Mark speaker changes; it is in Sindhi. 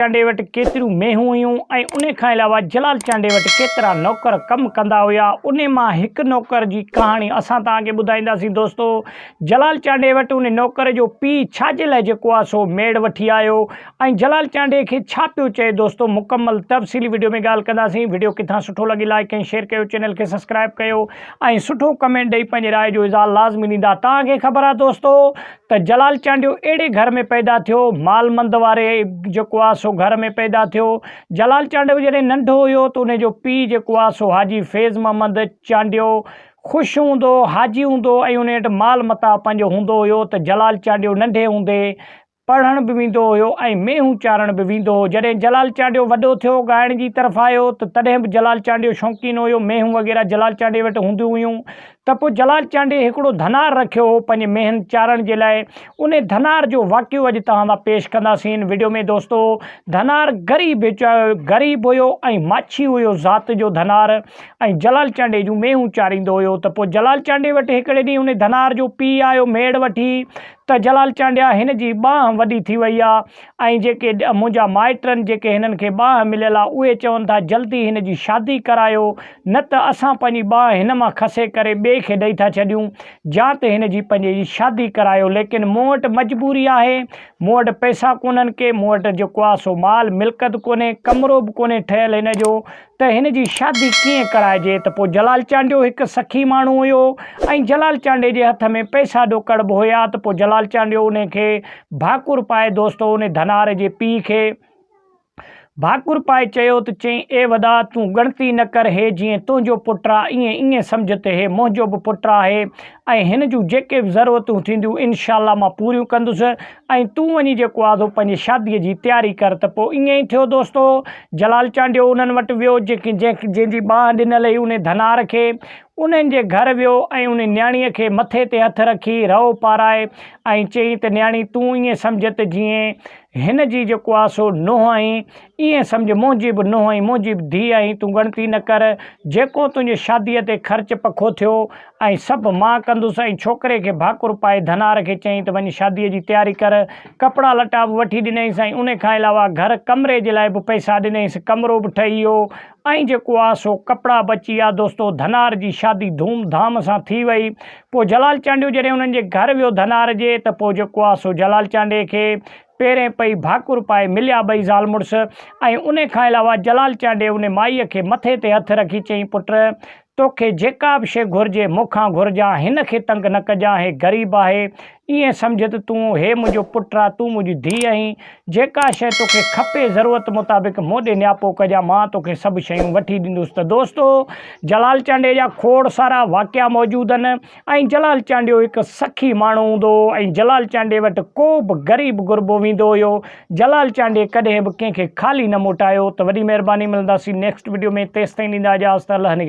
Speaker 1: چانڊيي وٽ ڪيتريون مينهون هيون ۽ انهي کان علاوه جلال چانڊيي وٽ ڪيترا نوڪر ڪم ڪندا هيا انهي مان هڪ نوڪر جي ڪهاڻي اسان توهان کي ٻڌائينداسين دوستو جلال چانڊيي وٽ انهي نوڪر جو پيء ڇا جي لاء جيڪو آهي سو ميڙ وٺي آيو ۽ جلال چانڊيي کي ڇا پيو چئي دوستو مڪمل تفصيلي وڊيو ۾ ڳالهه ڪنداسين وڊيو ڪٿان سٺو لڳي لائيڪ ۽ شيئر ڪيو چينل کي سبسڪرائب ڪيو ۽ سٺو ڪمينٽ ڏئي پنهنجي راء جو اظهار لازمي ڏيندا توهان کي خبر آهي دوستو ته جلال چانڊيو اهڙي گهر ۾ پيدا ٿيو، مال مند واري جيڪو آ سو گهر ۾ پيدا ٿيو. جلال چانڊيو جڏهن ننڍو هيو ته ان جو پيء جيڪو آ سو حاجي فيض محمد چانڊيو خوش هوندو، حاجي هوندو ۽ ان وٽ مال متاع پنهنجو هوندو هيو ته جلال چانڊيو ننڍي هوندي پڙهڻ به ويندو هيو ۽ مينهون چارڻ به ويندو هو. جڏهن جلال چانڊيو وڏو ٿيو ڳائڻ جي طرف آيو ته تڏهن به جلال چانڊيو شوقين هيو، مينهون وغيره جلال چانڊيي وٽ هونديون هيون ته پوء جلال چانڊيي هڪڙو ڌنار رکيو هو پنهنجي مينهن چارڻ جي لاء انهي ڌنار جو واقعو اڄ توهان سان پيش ڪنداسين وڊيو ۾ دوستو ڌنار غريب غريب هيو ۽ ماڇي هيو ذات جو ڌنار ۽ جلال چانڊيي جون مينهون چاريندو هيو ته پوء جلال چانڊيي وٽ هڪڙي ڏينهن انهي ڌنار جو پيء آيو ميڙ وٺي ته جلال چانڊيا هن جي ٻانهن وڏي ٿي وئي آ ۽ جيڪي منهنجا مائٽن جيڪي هنن کي ٻانهن مليل آ اهي چون ٿا جلدي هن جي شادي ڪرايو نه ته اسان پنهنجي ٻانهن هن مان کسي ڪري ٻئي کي ڏئي ٿا ڇڏيون جا ته هن جي پنهنجي جي شادي ڪرايو ليڪن مون وٽ مجبوري آهي مون وٽ پئسا ڪونهن ڪي مون وٽ جيڪو آ سو مال ملڪت ڪونهي ڪمرو به ڪونهي ٺهيل هن جو ته هن جي شادي ڪيئن ڪرائجي ته پوء جلال چانڊيو هڪ سخي ماڻهو هيو ۽ جلال چانڊيي جي هٿ ۾ پئسا ڏوڪڙ به هيا ته پوء جلال چانڊيو انهي کي ڀاڪر پائي دوستو انهي ڌنار جي پيء کي ڀاڪر پائي چيو ته چئين اي وڏا تون ڳڻتي نه ڪر هي جيئن تنهنجو پٽ آ ائين ائين سمجهه ته هي منهنجو به پٽ آهي ۽ هن جون جيڪي به ضرورتون ٿينديون انشاء الله مان پوريون ڪندس ۽ تون وڃي جيڪو آ سو پنهنجي شاديء جي تياري ڪر ته پوء ائين ئي ٿيو دوستو جلال چانڊيو انهن وٽ ويو جيڪي جنهن جنهن جي ٻانهن ڏنل هئي انهي ڌنار کي انهن جي گهر ويو ۽ انهي نياڻيء کي مٿي تي هٿ رکي رئو پارائي ۽ چيائين ته نياڻي تون ائين سمجهه ته جيئن هن جي جيڪو آ سو نونهن آهين ائين سمجهه منهنجي به نونهن ۽ منهنجي به ڌيء آهين تون ڳڻتي نه ڪر جيڪو تنهنجي شاديء تي خرچ پکو ٿيو ۽ سڀ مان ڪندس ۽ ڇوڪري کي ڀاڪر پائي ڌنار کي چيائين ته وڃ شاديء جي تياري ڪر. ڪپڙا لٽا به وٺي ڏنائينس ۽ ان کان علاوه گهر ڪمري جي لاء به پئسا ڏنائينس. ڪمرو به ٺهي ويو ۽ جيڪو آ سو ڪپڙا به اچي ويا. دوستو ڌنار جي شادي ڌوم ڌام سان ٿي وئي. پوء جلال چانڊيو جڏهن انهن جي گهر ويو ڌنار جي ته پوء جيڪو آ سو جلال چانڊيي کي پيرين پئي ڀاڪر پائي مليا ٻئي زال مڙس ۽ ان کان علاوه جلال چانڊيي ان مائيء کي مٿي تي هٿ رکي چيائين پٽ توکي جيڪا به شيء گهرجي مون کان گهرجان، هن کي تنگ نه ڪجان، هي غريب آهي، ائين سمجهه ته تون، هي منهنجو پٽ آ، تون منهنجي ڌيء آهين، جيڪا شيء توکي کپي ضرورت مطابق مون ڏي نياپو ڪجان، مان توکي سڀ شيون وٺي ڏيندس ته دوستو! جلال چانڊيي جا کوڙ سارا واقعا موجود آهن. ۽ جلال چانڊيو هڪ سخي ماڻهو هوندو هو ۽ جلال چانڊيي وٽ ڪو به غريب غربو ويندو هيو جلال چانڊيي ڪڏهن به ڪنهن کي خالي نه موٽايو ته وڏي مهرباني ملنداسين نيڪسٽ وڊيو ۾ تيستائين ڏيندا اجازت الله نگهبان.